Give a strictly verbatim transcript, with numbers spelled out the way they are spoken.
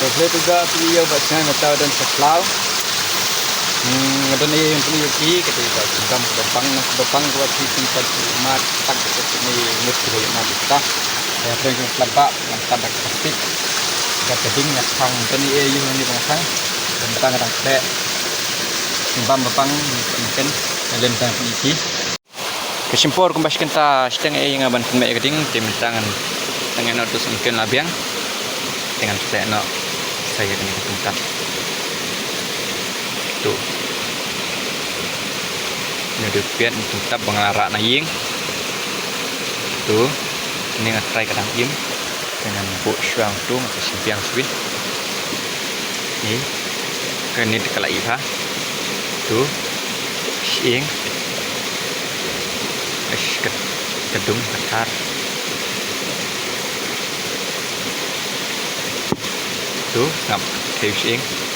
Khublei phi ba phi ïa ba sngewbha mynta don sa khlaw. Hmm, nga don ïa ïa phi ïa ki kata ba ki bam ba bang na ba bang ba phi phi ba ki mat tak ba ki ni ngut ki ba ïa mat ta. Ya phi ngan khlap ba ngan tan da plastik. Ka ka ding nga khang don ïa ïa ni bang khang. Tang tang dang khleh. Bam ba bang ni kan lem tang phi ki. Ka shim por kumba shi kynta shiteng, eh, nga ban pynmih ïa ka ding, te mynta ngan tang ïa noh tu sngewthuh la biang. Te ngan pynmih noh sa ïa kane ka tungtap. Tu. Ïa dei piat tungtap ba nga la rah na ïing. Tu. Kane nga try ka dang im. Te ngan buh shuwa tu, nga sa shim biang shuwa. Ni. Kane te ka la ih ha. Tu. Shyieng. Ish, ka, ka dung, ka thar. Tu, ngap, thei shyieng.